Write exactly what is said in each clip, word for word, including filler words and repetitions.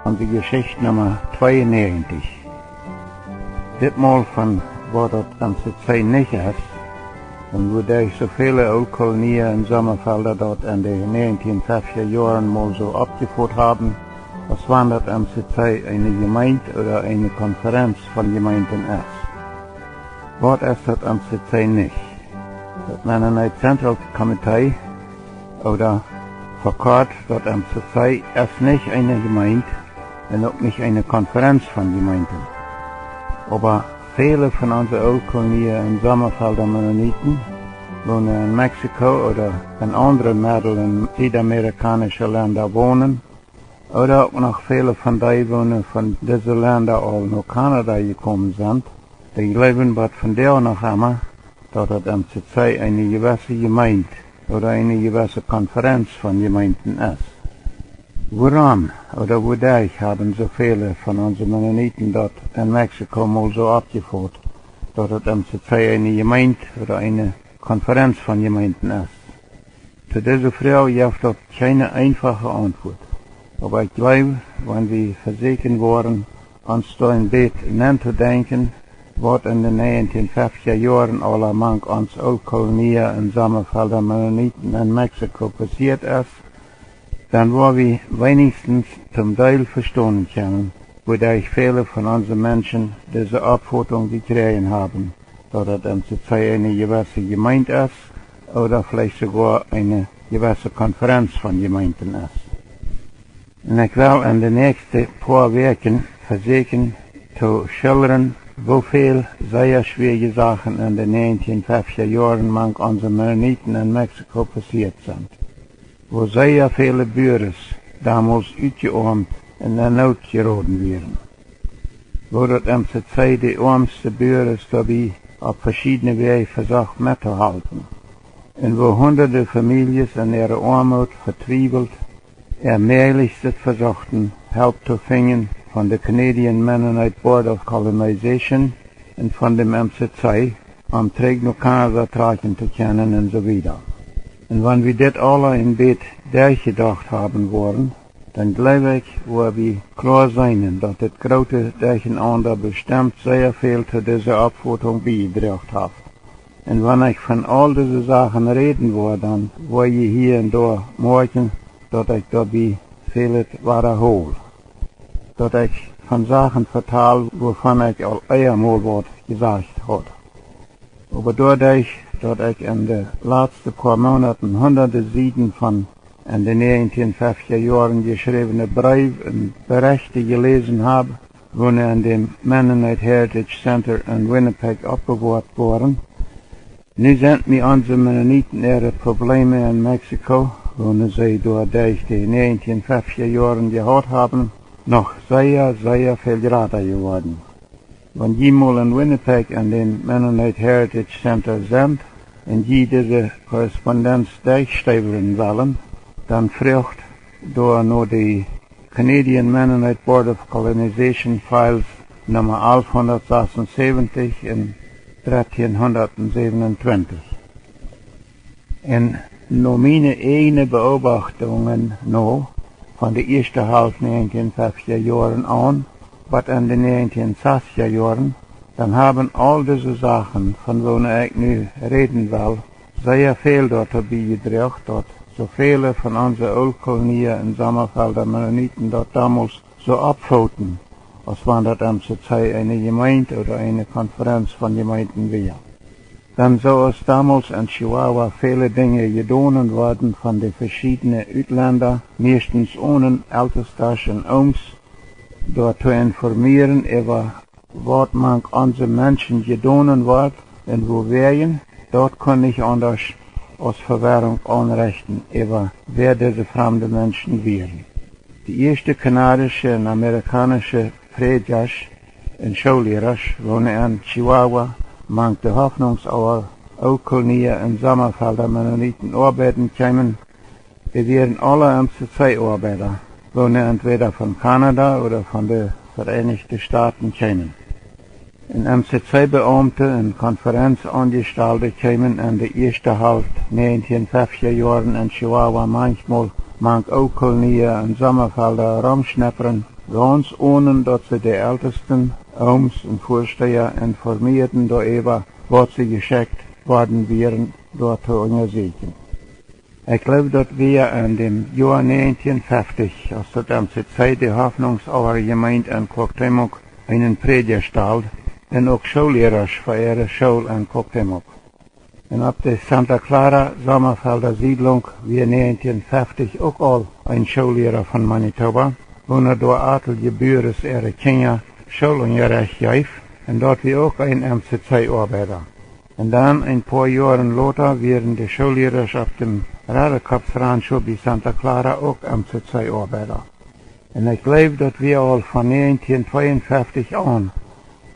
Onse Jeschicht Numma tweeunnäajentich. Dit Mol von waut daut M C C nich es, un wuaderch soo väle Ooltkolonia un Sommafelda daut en de näajentieen feftja Joaren mol soo oppjefot haben, aus wan daut M C C eene Jemeent ooda eene Konferenz von Jemeenten es. Waut es daut M C C nich? Daut Mennonite Central Committee, ooda vekort daut M C C, es nich eene Jemeent un uk nich eene Konferenz von Jemeenten. Oba väle von onse Ooltkolonia un Sommafelda Mennoniten, woone en Mexiko ooda en aundre Meddel- un Südamerikaunsche Lenda wonen, ooda uk noch väle von dee, woone von dise Lenda aul no Kanada jekomen sent, dee jleewen bat vondoag noch emma, daut daut M C C eene jewesse Jemeent ooda eene jewesse Konferenz von Jemeenten es. Wuarom ooda wuaderch haben soo väle von onse Mennoniten daut en Mexiko mol soo oppjefot, daut daut M C C eene Jemeent ooda eene Konferenz von Jemeenten es? To dise Froag jeft daut kjeene eenfache Auntwuat. Oba ekj jleew, wan wie vesieekjen woaren, ons doa een bät nenn to denkjen, waut en de näajentieen feftja Joaren aula mank ons Ooltkolonia un Sommafelda Mennoniten en Mexiko passieet es, dan woa wie weenichstens toom Deel vestonen kjennen, wuaderch väle von onse Menschen dise Oppfotunk jekjräajen haben, daut daut M C C eene jewesse Jemeent es, ooda veleicht soogoa eene jewesse Konferenz von Jemeenten es. Un ekj well en de näakjste poa Wäakjen vesieekjen to schildren, woo väl sea schwierje Sachen en de näajentieen feftja Joaren mank onse Mennoniten en Mexiko passieet sent, woo sea väle Buares domols utjeoamt un en Noot jeroden wieren, woo daut M C C de oamste Buares doabie opp veschiedne Wäaj vesocht mettohalpen, un woo hunderte Famieljes en äare Oamoot vetwiewelt äa mäajlichstet vesochten, Help to finjen von de Canadian Mennonite Board of Colonization un von däm M C C, om trigj no Kanada trakjen to kjennen un soo wieda. Un wan wie dit aula een bät derchjedocht haben woaren, dan jleew ekj, woa wie kloa seenen, daut dit groote Derchenaunda bestemt sea väl to dise Oppfotunk biejedroagen haft. Un wan ekj von aul dise Sachen räden woa, dan woa jie hia un doa moakjen, daut ekj doabie väl wadahool, daut ekj von Sachen vetal, wuavon ekj aul eemol waut jesajcht haud. Oba doaderch, daut ekj en de latste poa Moonaten hunderte Sieden von en de näajentieen feftja Joaren jeschräwne Breew un Berechte jeläsen hab, woone en däm Mennonite Heritage Center en Winnipeg oppbewoat woaren, nu sent mie onse Mennoniten äare Probleme en Mexiko, woone see doa derch de näajentieen feftja Joaren jehaut haben, noch sea, sea väl jrata jeworden. Wan jie mol en Winnipeg en dän Mennonite Heritage Center sent un jie dise Korrespondenz derchsteewlen wellen, dan froacht doa no de Canadian Mennonite Board of Colonization Files Numma alfhundatsasunsäwentich un dartieenhundatsäwenuntwintich. Un no miene ieejne Beobachtungen no, von de ieeschte Halft näajentieen feftja Joaren aun, bat en de näajentieen sastja Joaren, dan haben aul dise Sachen, von woone ekj nu räden well, sea väl doatoo biejedroagen, daut soo väle von onse Ooltkolonia un Sommafelda Mennoniten daut domols soo oppfoten, aus wan daut M C C eene Jemeent ooda eene Konferenz von Jemeenten wia. Dan soo aus domols en Chihuahua väle Dinja jedonen worden von de veschiedne Utlenda, mieeschtens onen Eltestasch un Ooms doatoo informieren äwa waut mank onse Menschen jedonen wort un wuawäajen, daut kunn nich aundasch aus Vewirrunk aunrechten äwa wäa dise framde Menschen wieren. De ieeschte kanadische un amerikaunsche Prädjasch un Schoollierasch, woone en Chihuahua mank de Hoffnungsauer Ooltkolonia un Sommafelda Mennoniten oabeiden kjeemen, dee wieren aula M C C Oabeida, woone entwäda von Kanada ooda von de Vereinichte Stoten kjeemen. Un M C C-Beaumte un Konferenzaunjestalde kjeemen en de ieeschte Halft näajentieen feftja Joaren en Chihuahua manchmol mank Ooltkolonia un Sommafelda romschneppren, gauns onen daut see de Eltesten, Ooms un Väastaja informieeden doaräwa, waut see jeschekjt worden wieren, doa to unjasieekjen. Ekj jleew, daut wia en däm Joa näajentieen feftich, aus daut M C C de Hoffnungsauer Jemeent en Cuauhtémoc eenen Prädja stald un uk Schoollierasch fa äare School en Cuauhtémoc. Un opp de Santa Clara Sommafelda Siedlunk wia näajentieen feftich uk aul een Schoolliera von Manitoba, woona doa atelje Buares äare Kjinja Schoolunjarecht jeef, un daut wia uk een M C C-Oabeida. Un dan, een poa Joaren lota, wieren de Schoollierasch opp däm Redekopps Rancho bie Santa Clara uk M C C-Oabeida. Un ekj jleew, daut wia aul von näajentieen tweeunfeftich aun,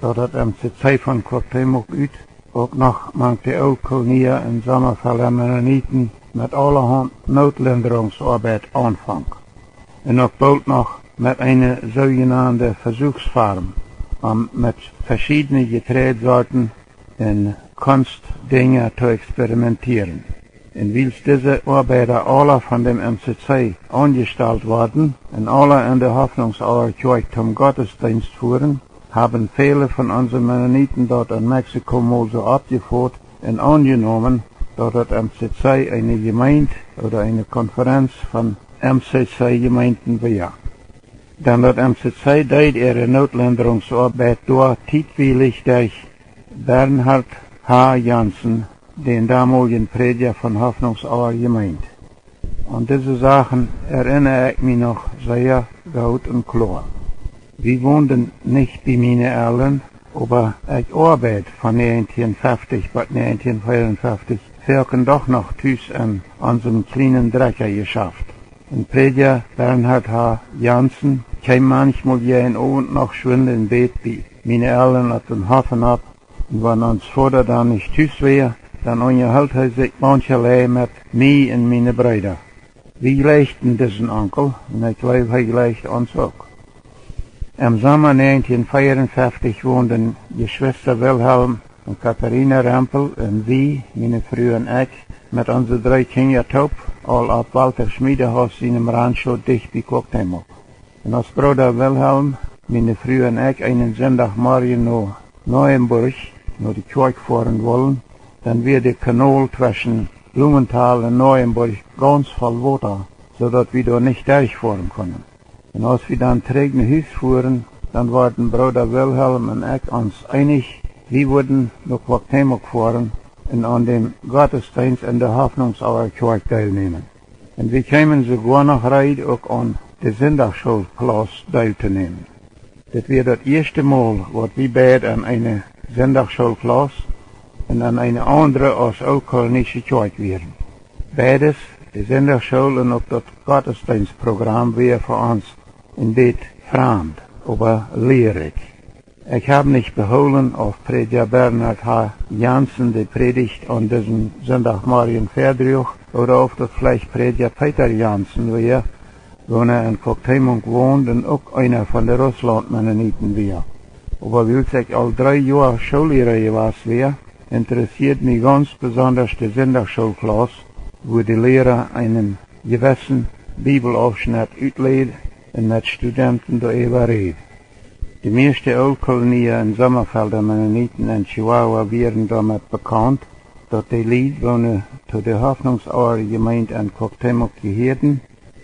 daut daut M C C von Cuauhtémoc ut uk noch mank de Ooltkolonia un Sommafelda Mennoniten met aulahaunt Nootlindrungsoabeit aunfonk. Un uk boolt noch met eene soojenande Vesuchsfarm, om met veschiedne Jetreidsorten un Kunstdinja to experimentieren. Un wiels dise Oabeida aula von däm M C C aunjestalt worden un aula en de Hoffnungsauer Kjoakj toom Gottesdeenst fuaren, haben väle von onse Mennoniten daut en Mexiko mol soo oppjefot un aunjenomen, daut daut M C C eene Jemeent ooda eene Konferenz von M C C-Jemeenten wia. Dan daut M C C deed äare Nootlindrungsoabeit doa tietwielich derch Bernhard H. Janzen, dän damoljen Prädja von Hoffnungsauer Jemeent. Aun dise Sachen erinna ekj mie noch sea goot un kloa. Wie wonden nich bie miene Elren, oba ekj oabeid von näajentieen feftich bat näajentieen veeaunfeftich foaken doch noch tus en onsem kjlienen Drekjajeschaft. Un Prädja Bernhard H. Janzen kjeem manchmol jäajen Owent noch schwind een bät bie miene Elren opp dän Hoff nopp, un wan ons Voda dan nich tus wia, dan unjaheelt hee sikj maunchelee met mie un miene Breeda. Wie jleichten disen Onkel, un ekj jleew, hee jleicht ons uk. Em Somma näajentieen veeaunfeftich wonden Jeschwista Wilhelm un Katharina Rempel un wie, miene Fru un ekj, met onse dree Kjinja toop, aul opp Walter Schmiedehaus sienem Rancho dicht bie Cuauhtémoc. Un aus Brooda Wilhelm, miene Fru un ekj eenen Sindachmorjen no Neuenburg, no de Kjoakj foaren wullen, dan wia de Kanol tweschen Blumenthal un Neuenburg gauns voll Wota, soo daut wie doa nich derch foaren kunnen. Un aus wie dan trigj no Hus fuaren, dan worden Brooda Wilhelm un ekj ons eenich, wie wudden no Cuauhtémoc foaren un aun däm Gottesdeenst en de Hoffnungsauer Kjoakj deelnämen. Un wie kjeemen soogoa noch reed, uk aun de Sindachschoolklaus deeltonämen. Dit wia daut ieeschte Mol, waut wie beid en eene Sindachschoolklaus un en eene aundre aus Ooltkolonische Kjoakj wieren. Beides, de Sindachschool un uk daut Gottesdeenstprogram, wia fa ons een bät framd, oba lierrikj. Ekj hab nich behoolen, auf Prädja Bernhard H. Janzen de Prädicht aun disen Sindachmorjen väadruach, ooda auf daut veleicht Prädja Peter Janzen wia, woona en Cuauhtémoc wond un uk eena von de Russlaunt-Mennoniten wia. Oba wiels ekj aul dree Joa Schoolliera jewast wia, interessieed mie gauns besondasch de Sindachschoolklaus, wua de Liera eenen jewessen Bibelaufschnett utläd un met Studenten doaräwa räd. De mieeschte Ooltkolonia un Sommafelda Mennoniten en Chihuahua wieren doamet bekaunt, daut de Lied, woone to de Hoffnungsauer Jemeent en Cuauhtémoc jehieeden,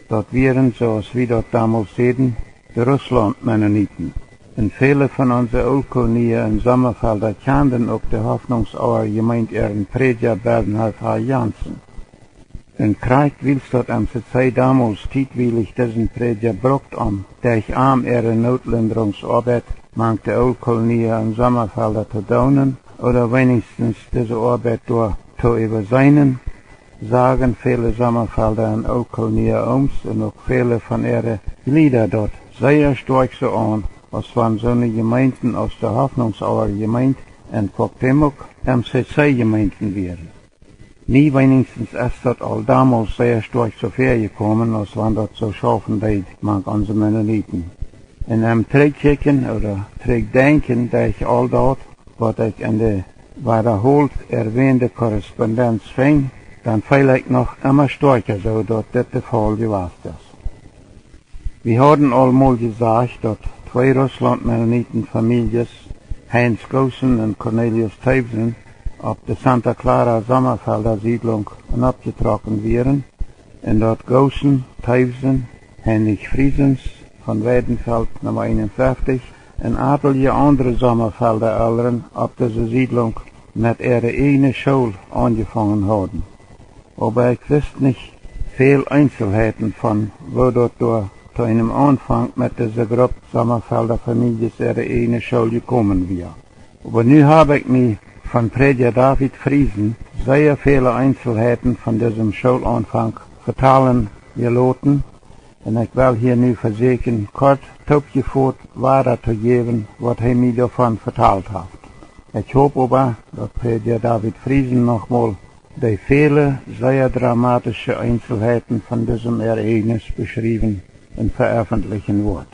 daut wieren, soo aus wie daut domols säden, de Russlaunt-Mennoniten. Un väle von onse Ooltkolonia un Sommafelda kjanden uk de Hoffnungsauer Jemeent äaren Prädja Bernhard H. Janzen. Un krakjt wiels daut M C C domols tietwielich disen Prädja brukt, om derch am äare Nootlindrungsoabeit mank de Ooltkolonia un Sommafelda to doonen, ooda weenichstens dise Oabeit doa to äwaseenen, sagen väle Sommafelda un Ooltkolonia Ooms un uk väle von äare Jlieda daut sea stoakj soo aun, aus wan soone Jemeenten aus de Hoffnungsauer Jemeent en Cuauhtémoc M C C-Jemeenten wieren. Mie weenichstens es daut aul domols sea stoakj soo väajekomen, aus wan daut soo schaufen deed mank onse Mennoniten. Un em Trigjkjikjen ooda Trigjdenkjen derch aul daut, waut ekj en de wadaholt erwäande Korrespondenz finj, dan feel ekj noch emma stoakja soo, daut dit de Faul jewast es. Wie hauden aul mol jesajcht, daut twee Russlaunt-Mennoniten-Famieljes, Heinz Goossen un Cornelius Toews, opp de Santa Clara Sommafelda Siedlunk oppjetrocken wieren, un daut Goossen, Toews, Heinrich Friesen von Weidenfeld Numma eenunfeftich un atelje aundre Sommafelda Elren opp dise Siedlunk met äare ieejne School aunjefongen hauden. Oba ekj wist nich väl Eenselheiten von woo daut doa to eenem Aunfank met dise Grupp Sommafelda Famieljes äare ieejne School jekomen wia. Oba nu hab ekj mie von Prädja David Friesen sea väle Eenselheiten von disem Schoolaunfank vetalen jeloten, un ekj well hia nu vesäkjen, kort toopjefot wada to jäwen, waut hee mie doavon vetalt haft. Ekj hop oba, daut Prädja David Friesen nochmol de väle sea dramatische Eenselheiten von disem Ereignis beschriewen un veeffentlichen woat.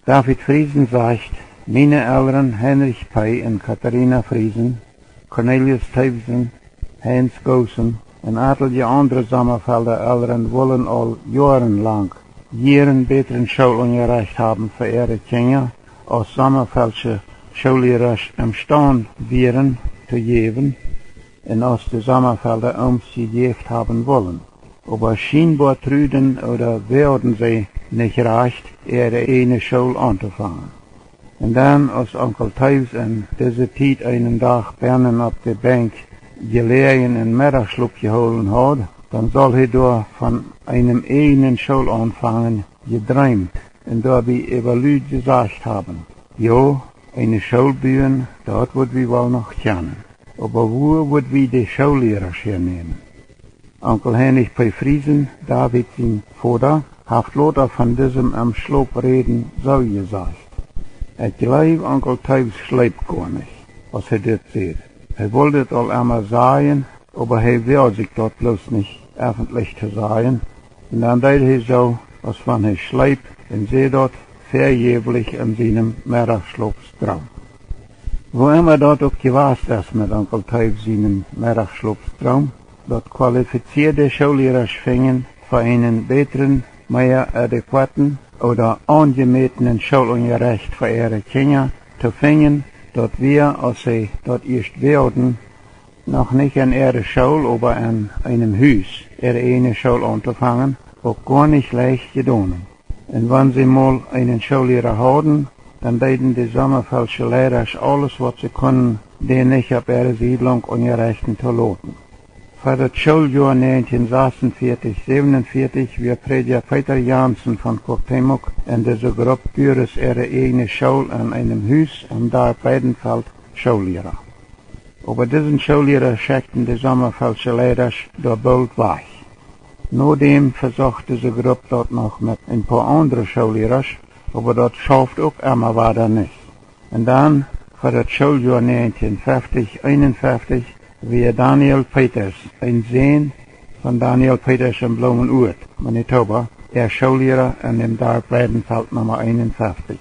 David Friesen sajcht: Miene Elren Heinrich P. un Katharina Friesen, Cornelius Toews, Heinz Goossen un atelje aundre Sommafelda Elren wullen aul joarenlang jieren bätren Schoolunjarecht haben fa äare Kjinja, aus sommafeldsche Schoollierasch emstaund wieren to jäwen, un aus de Sommafelda Ooms jejäft haben wullen. Oba schienboa truden ooda woagden see nich rajcht, äare ieejne School auntofangen. Un dan, aus Onkel Toews en dise Tiet eenen Dach bennen opp de Benkj jeläajen un Meddachschlop jehoolen haud, dan saul hee doa von eenem ieejnen Schoolaunfangen jedreemt un doabie äwa lud jesajcht haben: Jo, eene School buen, daut wudd wie woll noch kjennen. Oba wua wudd wie de Schoollierasch häanämen? Onkel Heinrich P. Friesen, David sien Voda, haft lota von disem em Schlop räden soo jesajcht: Ekj jleew, Onkel Toews schleep goa nich, aus hee dit säd. Hee wull dit aul emma sajen, oba hee woagd sikj daut bloos nich effentlich to sajen. Un dan deed hee soo, aus wan hee schleep, un säd daut väajäwlich en sienem Meddachschlopsdroom. Woo emma daut uk jewast es met Onkel Toews sienem Meddachschlopsdroom, daut kwalifizieed de Schoollierasch finjen fa eenen bätren, mea adequaten ooda aunjemätenen Schoolunjarecht fa äare Kjinja to finjen, daut wia, aus see daut ieescht woagden, noch nich en äare School, oba en eenem Hus äare ieejne School auntofangen, uk goa nich leicht jedonen. Un wan see mol eenen Schoolliera hauden, dan deeden de Sommafeldsche Leidasch aules, waut see kunnen, dän nich opp äare Siedlunk unjarechten to loten. Fa daut Schooljoa näajentieen sasunvieetich, säwenunvieetich wia Prädja Peter Janzen von Cuauhtémoc en dise Grupp Buares äare ieejne School en eenem Hus em Darp Weidenfeld Schoolliera. Oba disen Schoolliera schekjten de Sommafeldsche Leidasch doa boolt wajch. Nodäm vesocht dise Grupp daut noch met een poa aundre Schoollierasch, oba daut schauft uk emma wada nich. Un dan, fa daut Schooljoa näajentieen feftich, eenunfeftich, wia Daniel Peters, een Sän von Daniel Peters en Blumenort, Manitoba, äa Schoolliera en däm Darp Weidenfeld Numma eenunfeftich.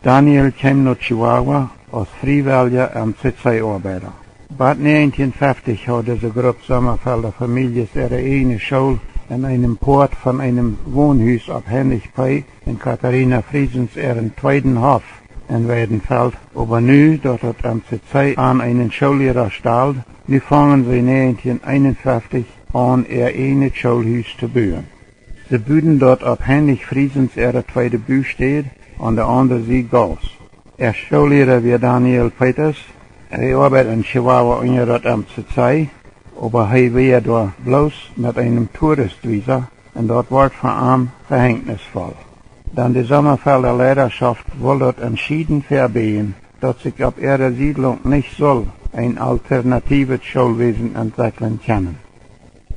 Daniel kjeem no Chihuahua aus friewellja M C C-Oabeida. Bat näajentieen feftich haud dise Grupp Sommafelda Famieljes äare ieejne School en eenem Poat von eenem Wonhus opp Heinrich P. un Katharina Friesens äaren tweeden Hoff en Weidenfeld, oba nu daut daut M C C an eenen Schoolliera stald, nu fungen see näajentieen eenunfeftich aun, äa ieejnet Schoolhus to buen. See buden daut opp Heinrich Friesens äare tweede Bustäd aun de aundre Sied Gauss. Äa Schoolliera wia Daniel Peters. Hee oabeid en Chihuahua unja daut M C C, oba hee wia doa bloos met eenem Touristvisa, un daut wort fa am vehenjnisvoll. Dan de Sommafelda Leidaschoft wull daut entschieden vebieejen, daut sikj opp äare Siedlunk nich sull een alternatiewet Schoolwäsen entwekjlen kjennen.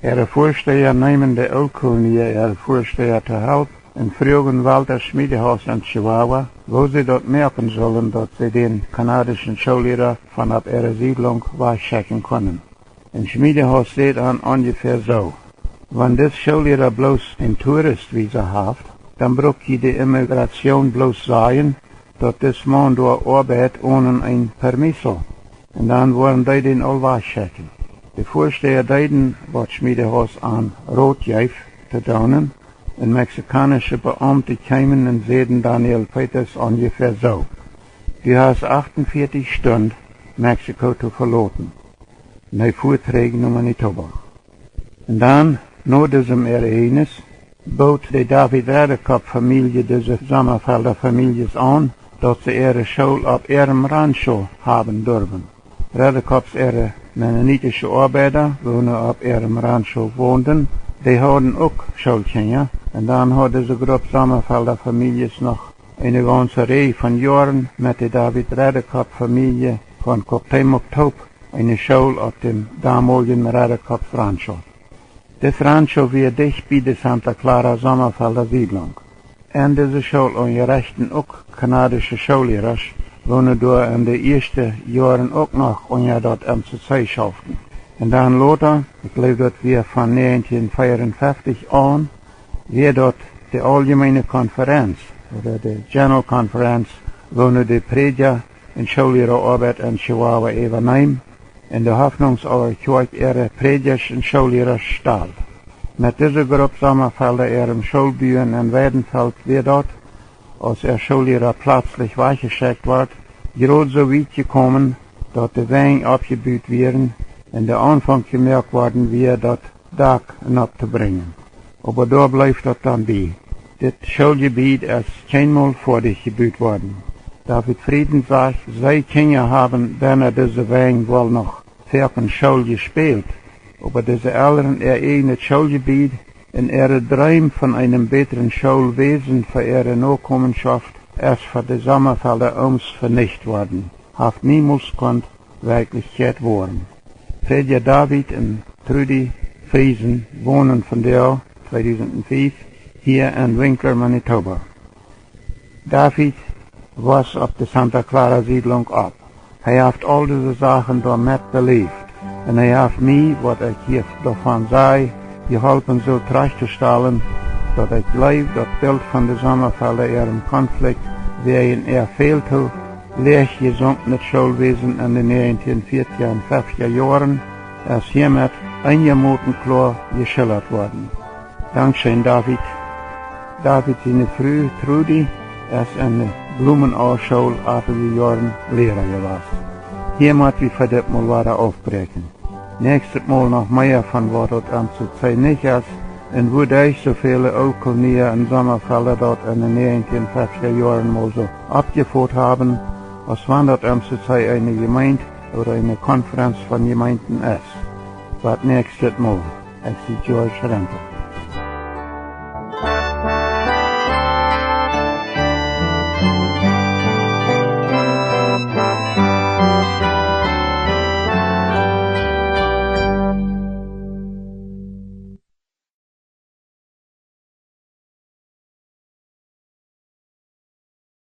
Äare Väasteja neemen de Ooltkolonia äare Väasteja to Help un fruagen Walter Schmiedehaus en Chihuahua, woo see daut moaken sullen, daut see dän kanadischen Schoolliera von opp äare Siedlunk wajchschekjen kunnen. Un Schmiedehaus säd an onjefäa soo: Wan dis Schoolliera bloos een Touristvisa haft, Dan bruck jie de Immigrazion bloos sajen, daut dis Maun doa oabeit onen een permiso. Un dan woaren dee dän aul wajchschekjen. De Väastäja deeden, waut Schmiedehaus an Rot jeef to doonen, un mexikaunische Beaumte kjeemen un säden Daniel Peters onjefäa soo: Du hast achtunvieetich Stund, Mexiko to veloten. Un hee fua trigj no Manitoba. Un dan, no disem Ereignis, boot de David Redekop Famielje dise Sommerfelda Famieljes aun, daut see äare School opp äarem Rancho haben durwen. Redekops äare mennonitische Oabeida, woone opp äarem Rancho wonden, dee hauden uk Schoolkjinja. Un dan haud dise Grupp Sommerfelda Famieljes noch eene gaunze Räj von Joaren met de David Redekop Famielje von Cuauhtémoc toop eene School opp däm domoljen Redekops Rancho. Dit Rancho wia dicht bie de Santa Clara Sommerfelda Siedlunk. En dise School unjarechten uk kanadische Schoollierasch, woone doa en de ieeschte Joaren uk noch unja daut M C C schauften. Un dan lota, ekj jleew daut wia von näajentieen fiefenfeftich aun, wia daut de Auljemeene Konferenz, ooda de General Conference, woone de Prädja un Schoollieraoabeit en Chihuahua äwaneem, un de Hoffnungsauer Kjoakj äare Prädjasch un Schoollierasch stald. Met dise Grupp Sommerfelda äarem Schoolbuen en Weidenfeld wia daut, aus äa Schoolliera plazlich wajchjeschekjt wort, jrod soo wiet jekomen, daut de Wenj oppjebut wieren un de Aunfank jemoakt worden wia, daut Dak nopp to brinjen. Oba doa bleef daut dan bie. Dit Schooljebied es kjeenmol foadich jebut worden. David Frieden sajcht, see Kjinja haben benna dise Wenj woll noch foaken School jespält, oba dise Elren äa ieejnet Schooljebied un äare Dreem von eenem bätren Schoolwäsen fa äare Nokomenschoft es fa de Sommerfelda Ooms venicht worden, haft niemols kunt Werkjlichkjeit woaren. Prädja David un Trudy Friesen wonen vondoag, tweedusent fief, hia en Winkler, Manitoba. David wos opp de Santa Clara Siedlunk opp. Hee haft aul dise Sachen doa met beläft. Un hee haft mie, waut ekj hia doavon saj, jeholpen soo trajcht to stalen, daut ekj jleew, daut Bilt von de Sommerfelda äarem Konflikt wäajen äa väl to läach jesunknet Schoolwäsen en de näajentieen fiatja un fefticha Joaren es hia met eenjamoten kloa jeschildat worden. Dankscheen, David. David siene Fru Trudy es en de Blumenau School atelje Joaren Liera jewast. Hia mott wie fa dit Mol wada aufbräakjen. Näakjstet Mol noch mea von waut daut M C C nich es un wuaderch soo väle Ooltkolonia un Sommerfelda daut en de näajentieen fefticha Joaren mol soo oppjefot haben, aus wan daut M C C eene Jemeent ooda eene Konferenz von Jemeenten es. Bat näakjstet Mol. Ekj sie George Rempel.